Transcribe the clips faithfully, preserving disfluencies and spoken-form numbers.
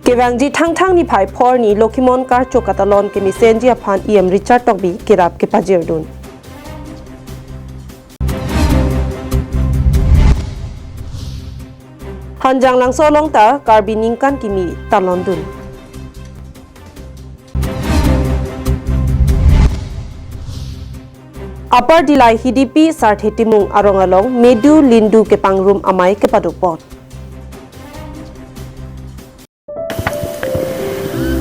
Kevangji Thangthang niphai phor arni Lokhimon karcho katalon kemesenji aphan E M Richard Tokbi kerap kepajirdun. Hanjanglangso along ta Karbi ningkan kimi talondun. Upper Dillai Hidipi Sarthe Timung arong along medu lindu kepangrum amei kepadopon.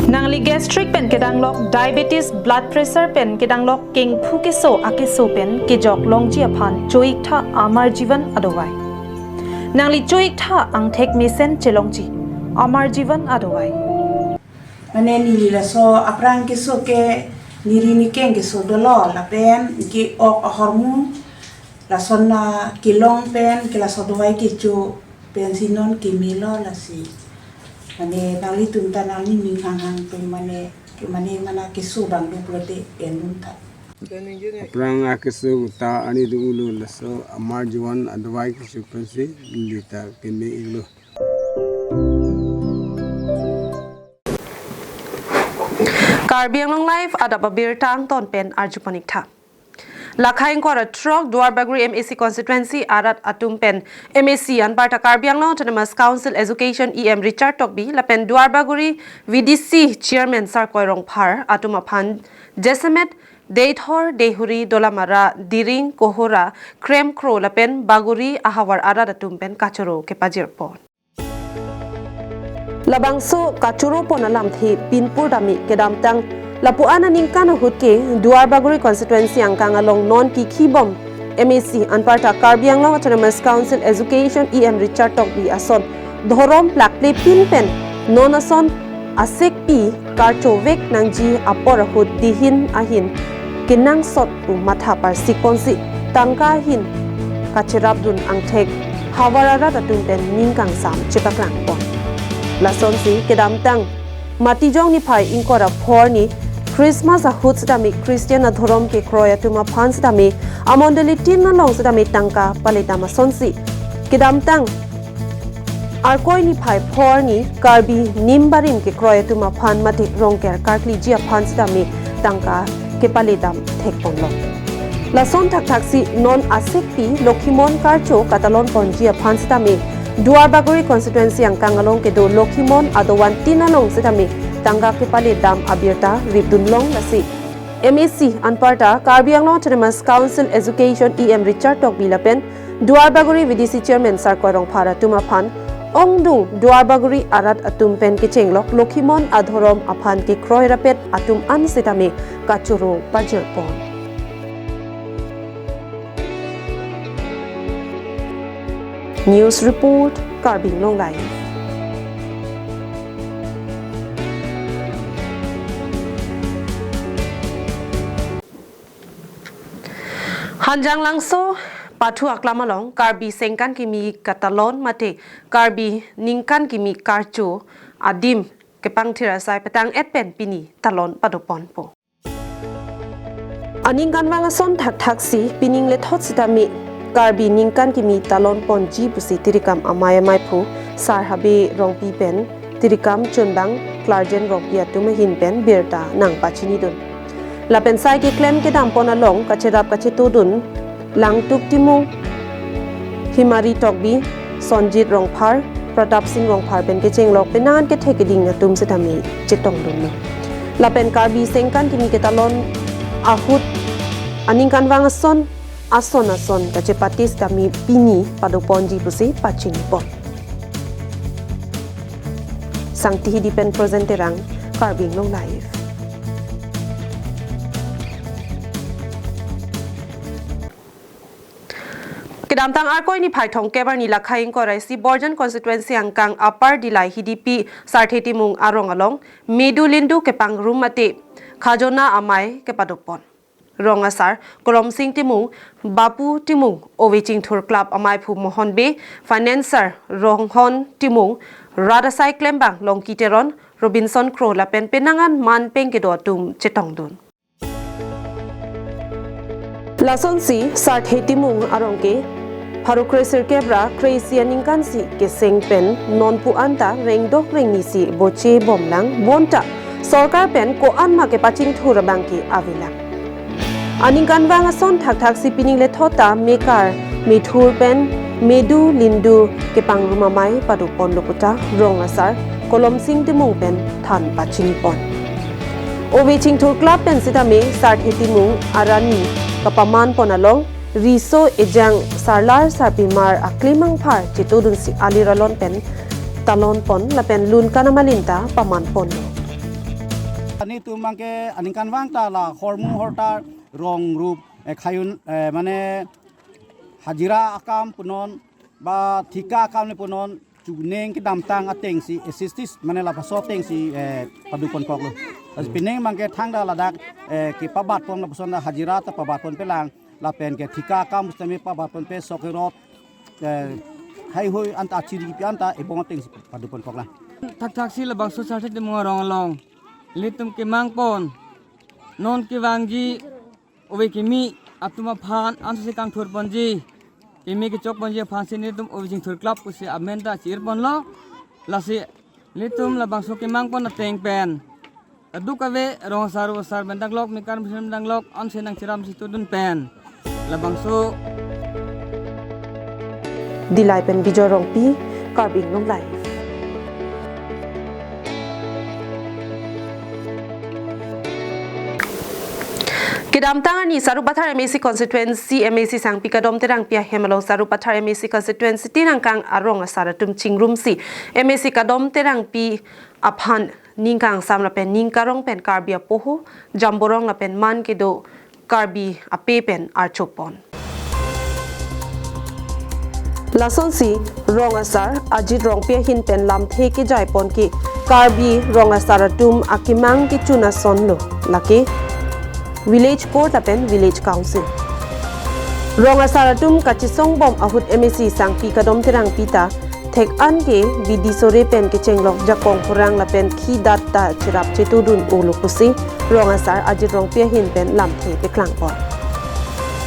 Nangli gastric pen kedanglok, diabetes, blood pressure pen kedanglok, kengphu keso akeso pen kejok longji aphan cho-iktha Amar Jeevan adovai. Nangli cho-iktha angthek mesen chelongji Amar Jeevan adovai. Mane neli laso aphrang keso ke neri nikeng keso dolo lapen ke-ok ahormu lason na kelong pen ke laso dovai kecho pensi non kemelo lasi. Mane nanglitum ta nangning hanghang pen mane ke mane mana keso abang do pulote endun tha. Aphrang akeso ta ani do ulo laso Amar Jeevan adovai kecho pensi neli ta keme-iklo. Karbi Anglong Live adap abirta angton pen arjupon-iktha. Lakha ingkoi ra throk Duarbagori M A C constituency arat atum pen M A C anparta Karbi Anglong Autonomous Council Education E M Richard Tokbi lapen Duarbagori V D C Chairman Sarkoi Rongphar atum aphan jasemet Deithor, Deihori, Dolamara, Diring, Kohora, Kremkro lapen Bagori ahavar arat atum pen kachoro kepajirpon. Labangso kachoropon alamthe pinpur dami kedamtang lapu-an aningkan ahut ke Duarbagori constituency angkang along non kikhibom M A C anparta Karbi Anglong Autonomous Council Education E M Richard Tokbi ason dhorom plakple pin pen non ason asekpi karchovek nangji apor ahut dihin ahin kenangsot pu matha parsik ponsi tangka ahin kacherapdun angthek havar arat atum pen ning kangsam chepaklang pon. Lasonsi kedamtang Matijong niphai ingkoi ra phor arni Christmas ahut sitame Christian adhorom kekroi atum aphan sitame amondoli tin along sitame tangka palitam asonsi kedamtang Arkoi niphai phor arni Karbi nim barim kekroi atum aphan mate rongker karkliji aphan sitame tangka kepalitam thekponlo. Lason thakthaksi non asekpi Lokhimon karcho katalon ponji aphan sitame Duarbagori constituency angkang along kedo Lokhimon adovan tin along sitame tangka kepalitam abirta ripdunlong lasi M A C anparta Karbi Anglong Autonomous Council Education E M Richard Tokbi lapen Duarbagori V D C Chairman Sarkoi Rongphar atum aphan ongdung Duarbagori arat atum pen kechenglok Lokhimon adhorom aphan kekroi rapet atum an sitame kachoro pajirpon. News report, Karbi Anglong Live. Hanjanglangso pathu aklam along Karbi sengkan kimi katalon mate Karbi ningkan kimi karcho adim kepangthir asai petang-et pen pini talon padoponpo. Aningkanvang ason thakthaksi pining lethot sitame Karbi ningkan kimi talon ponji pusi tirikam amei amaiphu Sar Habe Rongpi pen tirikam chunbang Clarjen Rongpi atum ahin pen birta nangpachinidun. Lapen sai keklem kedampon along kacherap kachetodun Langtuk Timung, Himari Tokbi, Sonjit Rongphar, Pratap Singh Rongphar pen kechenglok penang an kethe keding atum sitame chetongdunlo. Lapen Karbi sengkan kimi ketalon ahut aningkanvang ason ason ason kachepate sitame pini padoponji pusi pachinipon. Sangti Hidi pen Projen Terang, Karbi Anglong Live. Kedamtang Arkoi niphai thomkep arni Lakha ingkoi ra isi Borjan constituency angkang Upper Dillai Hidipi Sarthe Timung arong along medu lindu kepangrum mate khajona amei kepadopon. Rong asar Kolom Sing Timung, Bapu Timung, Ove Chingthur Club amaiphu Mohon Bey, Financer Ronghon Timung, rat asai klembang Longki Teron, Robinson Kro lapen penang an manpeng kedo atum chetongdun. Lasonsi Sarthe Timung arong ke Pharo kre sirkep ra kre isi aningkan si keseng pen nonpu anta rengdok rengni si boche bomlang bonta sorkar pen ko-an ma kepachingthur abang ke avelang. Aningkanvang ason thakthak si pining lethot ta mekar methur pen medu lindu kepangrum amei pado ponlo puta rong asar Kolomsing Timung pen than pachini pon. Ove Chingthur Club pen sitame Sarthe Timung arani kapaman pon along riso ejang sarlar sarpimar aklimang phar chetudun si alir alon pen talon pon lapen lun kanam alin ta paman ponlo. Ani tum abang ke aningkanvang ta la hormu hortar rong rup, eh, khayun, eh, mane hajira akam punon ba thika akam le punon chuning kedamtang ateng si assist mane lapuson ateng si, eh, pado ponkoklo. Lasi pining abang ke thangta ladak, eh, kepabat pon lapuson ta hajira ta pabat ponpelang lapen ke thika akam sitame pabat ponpe sok erot, eh, haihui anta chiri kipi anta ebong ateng si pado ponkoklang. Thakthak si labangso Sarthe Timung arong along ilitum kemang pon non kevangji ove kimi atum aphan ansose kangthur ponji, kimi kechok ponji aphan si nelitum Ove Chingthur Club pusi amen ta chi-ir ponlo. Lasi nelitum labangso kemang pon ateng pen kadokave rong asar, asar pen danglok, mekar mesen danglok anse nangchiram si tudun pen labangso. Dillai pen Bijoy Rongpi, Karbi Anglong Live. Kedamtang arni Sarupathar M A C constituency M A C Sangpi Kadom Terangpi ahem along Sarupathar M A C constituency tinangkang arong asar atum chingrumsi M A C Kadom Terangpi aphan ning kangsam lapen ning karong pen Karbi apoho, jamborong lapen man kedo Karbi ape pen archopon. Lasonsi rong asar Ajit Rongpi ahin pen lamthe kejai pon ke Karbi rong asar atum akemang kechun ason lo, lake village court lapen village council. Rong asar atum kachisong bom ahut M A C Sangpi Kadom Terangpi ta thek an ke bidi sore pen kechenglok jakong kurang lapen khi dat ta cherap chetudun olo pusi rong asar Ajit Rongpi ahin pen lamthe peklang pon.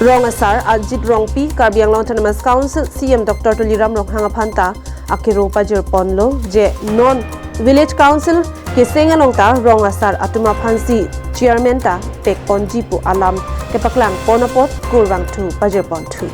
Rong asar Ajit Rongpi Karbi Anglong Autonomous Council C E M Doctor Tuliram Ronghang aphan ta akero pajir ponlo je non village council keseng along ta rong asar atum aphan si chairman ta pek ponji pu alam kepaklang pon apot kurvangthu pajir ponthu.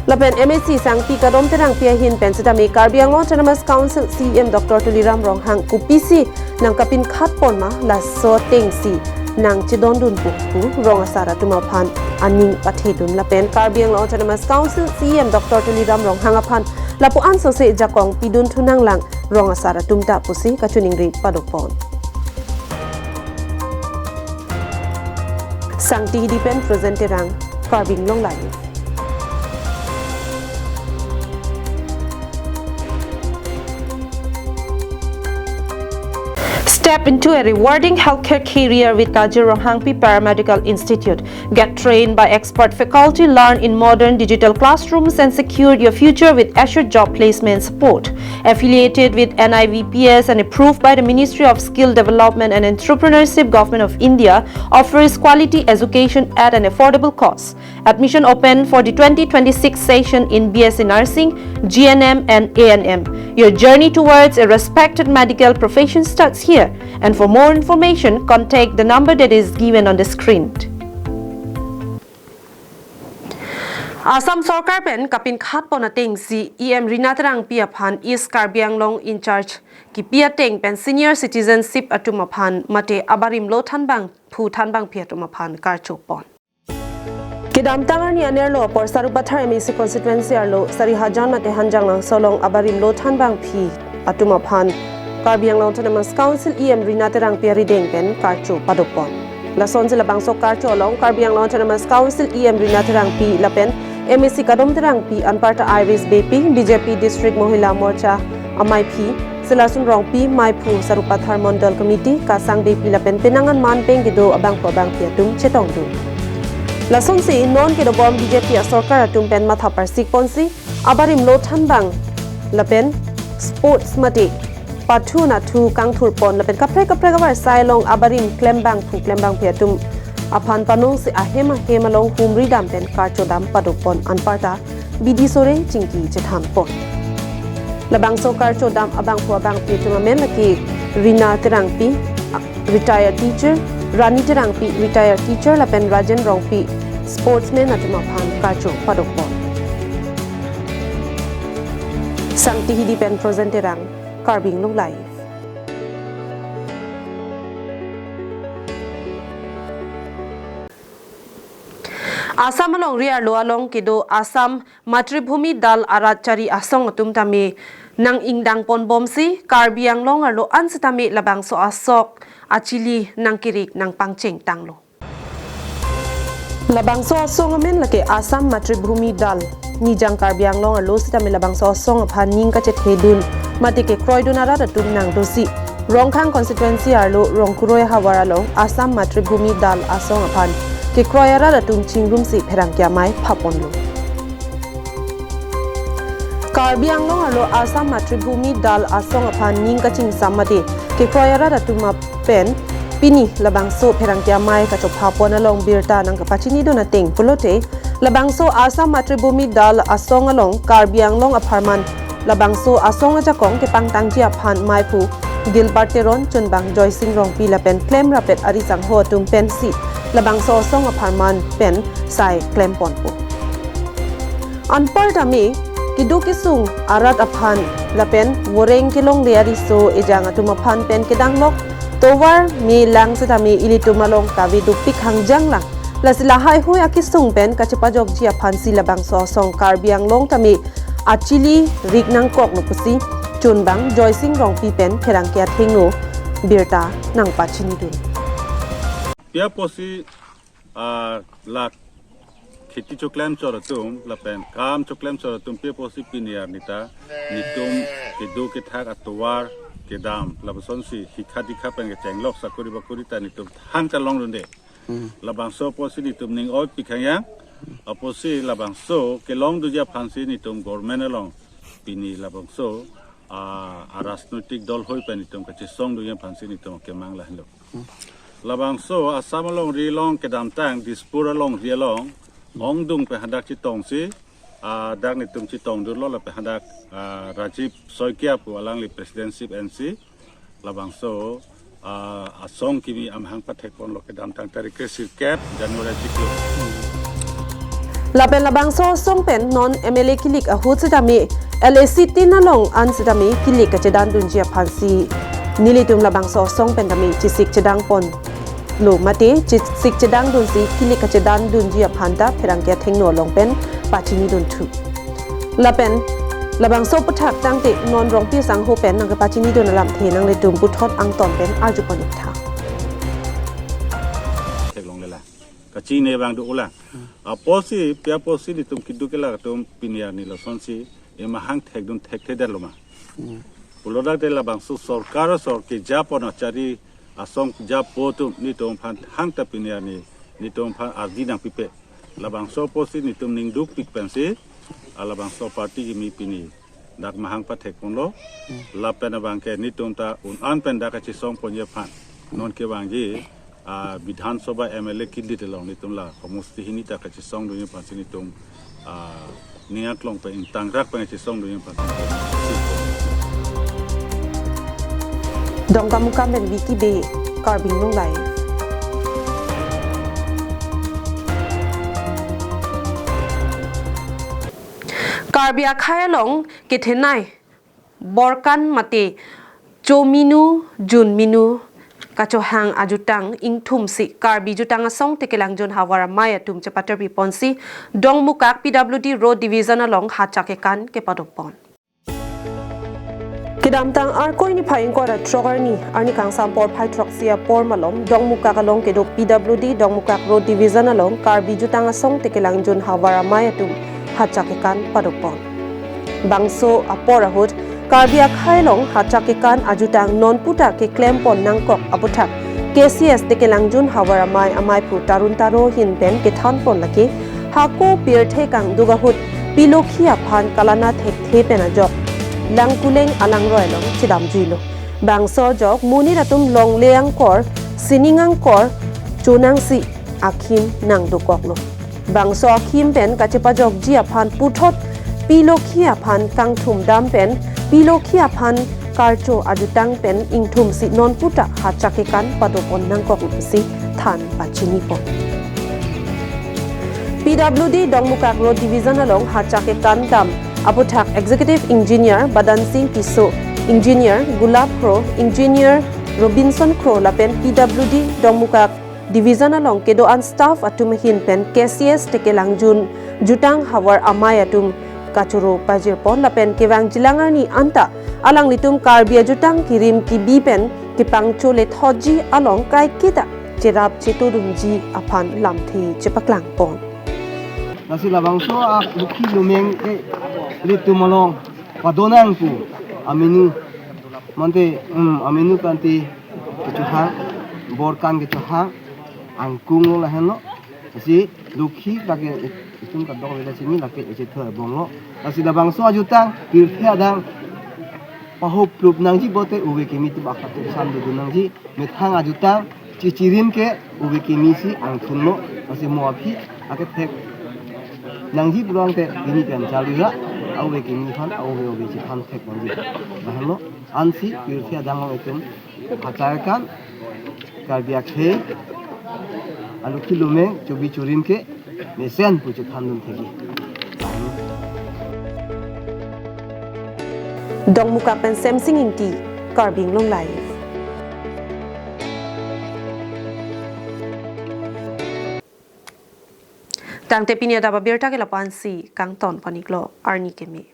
Lapen M A C Sangpi Kadom Terangpi ahin pen sitame Karbi Anglong Autonomous Council C E M Doctor Tuliram Ronghang kopisi nangkapinkhat pon ma laso ateng si nangchedondun pu pu rong asar atum aphan aning pathedun lapen Karbi Anglong Autonomous Council C E M Doctor Tuliram Ronghang aphan lapu ansose jakong pidunthu nanglang rong asar atum ta pusi kachiningri pado pon. Sangti Hidi pen Present Terang, Karbi Anglong Live. Step into a rewarding healthcare career with Kajir Ronghangpi Paramedical Institute. Get trained by expert faculty, learn in modern digital classrooms, and secure your future with assured job placement support. Affiliated with N I V P S and approved by the Ministry of Skill Development and Entrepreneurship, Government of India, offers quality education at an affordable cost. Admission open for the twenty twenty-six session in B S C Nursing, G N M, and A N M. Your journey towards a respected medical profession starts here. And for more information, contact the number that is given on the screen. Assam Sorkar pen kapinkhat pon ateng si E M Rina Terangpi aphan East Karbi Anglong in charge kipi ateng pen senior citizenship atum aphan mate abarim lo thanbangphu thanbangpi atum aphan karcho pon. Kedamtang arni anerlo apor Sarupathar M A C constituency arlo Sarihajan mate Hanjanglangso along abarim lo thanbangphi atum aphan Karbi Anglong Autonomous Council E M Rina Terangpi arideng pen karcho pado pon. Lasonsi labangso karcho along Karbi Anglong Autonomous Council E M Rina Terangpi lapen M A C Kadom Terangpi anparta Iris Beypi, B J P District Mohila Morcha amaiphi, Selasun Rongpi, maiphu Sarupathar Mondol Committee, Kasang Beypi lapen penang an man peng kedo abangphu abangpi atum chetongdun. Lasonsi non kedobom B J P asorkar atum pen matha parsik ponsi abarim lo thanbang lapen sports mate pathu nathu kangthur pon lapen kaprek kaprek avarsai along abarim klembangphu klembangpi atum aphan panongsi ahem ahem along humri dam pen karcho dam pado pon anparta bidi sore chingki chethanpon. Labangso karcho dam abangphu abangpi atum amen lake Rina Terangpi, retired teacher, Rani Terangpi, retired teacher, lapen Rajen Rongpi, sportsman atum aphan karcho padokpon. Sangti Hidi pen Frozen Terang, Karbi Anglong Live. Assam alongri arlo along kedo Assam Matribhumi Dal arat chari asong atum tame nang-ingdangponbomsi Karbi Anglong arlo an setame labangso asong achili nangkirik nangpangchengtanglo. Labangso asong amen lake Assam Matribhumi Dal. Nijang Karbi Anglong arlo setame labangso asong aphan ning kachethedun mate kekroidun arat atum nangdosi Rongkhang constituency arlo Rongkuroi havar along Assam Matribhumi Dal asong aphan kekroi arat atum chingrumsi pherangke amei phaponlo. Karbi Anglong arlo Assam Matribhumi Dal asong aphan ning kachingsam mate kekroi arat atum pen pini labangso pherangke amei kachophapon along birta nangkapachinidun ateng pulote, labangso Assam Matribhumi Dal asong along Karbi Anglong apharman labangso asong ajakong kepangtangji aphan meiphu Gilbert Teron, chunbang Joysing Rongpi lapen klemrapet ari sangho atum pensi labangso asong apharman pen sai klemponpo. Anparta me kedo kesung arat aphan lapen voreng kelongle ariso ejang atum aphan pen kedanglok tovar me lang setame ilitum along kave dopik hangjang lang. Lasi lahai hui akesung pen kachepajokji aphansi labangso asong Karbi Anglong tame achili rik nangkoklo pusi chunbang Joysing Rongpi pen pherangke athengno birta nangpachinidun. Pi apotsi, ah, la kheti choklem chor atum, lapen kam choklem chor atum, pi apotsi pini arni ta netum kedo kethak atovar kedam, lapusonsi hikha dikha pen kechenglok sakori bakori ta netum thangta longdunde. Hmm. Labangso apotsi netum ning oipik hangyang, apotsi labangso kelongdunji aphansi netum government along pini labangso, ah, arajnoitik dol hoi pen netum kachesongdunji aphansi netum kemang lahenlo. Labangso Assam alongri along kedamtang Dispur alongri along ongdung pen hadak chetongsi, ah, dak netum chetongdunlo lapen hadak, ah, Rajiv Saikia pu alangli presidency ensi labangso, ah, asong kimi amahang pathekponlo kedamtang tarik kresirkep January achiklo. Lapen labangso asong pen non M L A kilik ahut setame L A C tin along an setame kilik kachedandunji aphansi nelitum labangso asong pen tame chesik chedangponlo mate chesik chedangdunsi kilik kachedandunji aphanta pherangke athengno along pen pachinidunthu. Lapen labangso aputhak tangte non Rongpi sangho pen nangkepachinidun alamthe nanglitum puthot angton pen arjupon-iktha. Theklonglela. Kachini abang do-ola. Apotsi, pi apotsi netum kedo kelak atum pini arni lasonsi emahang thekdun thekthedetlo ma. Hmm. Pulote labangso sorkar asor kejapon achari asong japo atum netum aphan thangta pini arni netum aphan ardi nangpipe. Labangso apotsi netum ning dukpik pensi, ah, labangso party kimi pini dak mahang pathekponlo. Hmm. Lapen abangke netum ta un-an pen dak kachesongponji aphan non kevangji, ah, Bidhan Sabha M L A candidate along netum la homosti hini ta kachesongdunji aphansi netum, ah, ning aklong pen ingtangrak pen kachesongdunji aphansi. Dongkamukam pen Vicky Bey, Karbi Anglong Live. Karbi akhei along kethenei borkan mate chominu junminu kachohang ajutang ingthumsi Karbi Jutang Asong Tekelangjun havar amei atum chepaterpiponsi Dongmukak P W D Road Division along hachak kekan kepadopon. Kedamtang Arkoi niphai ingkoi ra throk arni, arni kangsam porphai throksi apor malom, Dongmukak along kedo P W D Dongmukak Road Division along Karbi Jutang Asong Tekelangjun havar amei atum hachak kekan padopon. Bangso apor ahut Karbi akhei along hachak kekan ajutang nonputa keklempon nangkok aputhak K C S Tekelangjun havar amei ameiphu Tarun Taro ahin pen kethanpon lake hako pirthe kangduk ahut pilokhi aphan kalana thekthe pen ajok Langkuleng alangroi along chedamjuilo. Bangso ajok monit atum longle angkor, sining angkor chonangsi akhim nangdokoklo. Bangso akhim pen kachepajokji aphan puthot Pi Lokhi aphan kangthum dam pen Pi Lokhi aphan karcho ajutang pen ingthum si non puta hacha kekan padopon nangkok pusi than pachinipon. P W D Dongmukak Road Division along hacha kekan dam aputhak Executive Engineer Badansing Tisso, Engineer Gulab Kro, Engineer Robinson Kro lapen P W D Dongmukak Division along kedo-an staff atum ahin pen K C S Tekelangjun jutang havar amei atum kachoro pajirpon lapen kevangjilang arni anta alanglitum Karbi ajutang kirim kibi pen kepangchole thotji along kaiketa cherap chetodunji aphan lamthe chepaklangpon. Lasi labangso a Lokhi Lumeng ke ilitum along padonang pu aminu mante, um, aminu kanti kechohang, bor kan kechohang, angkung lo lahenlo. Lasi Lokhi lake itum kadokave ta chini lake echethu abonglo. Lasi labangso ajutang pirthe adang pahoplup nangji pote ove kimi tubak katup sam dudun nangji. Methang ajutang chichirim ke ove kimi si angthunlo. Lasi mo aphi akethek nangji pulote pini pen chalira ove kimi aphan ove ove chethan thek nangji. Lahenlo ansi pirthe adang along itum hacha kekan Karbi akhei a Lokhi Lumeng chobi chorim ke mesen pu chethandun thekji. Dongmukak pen Semsing Ingti, Karbi Anglong Live. Tangte pini adap abirta ke lapu-an si kangton pon-iklo, arni keme.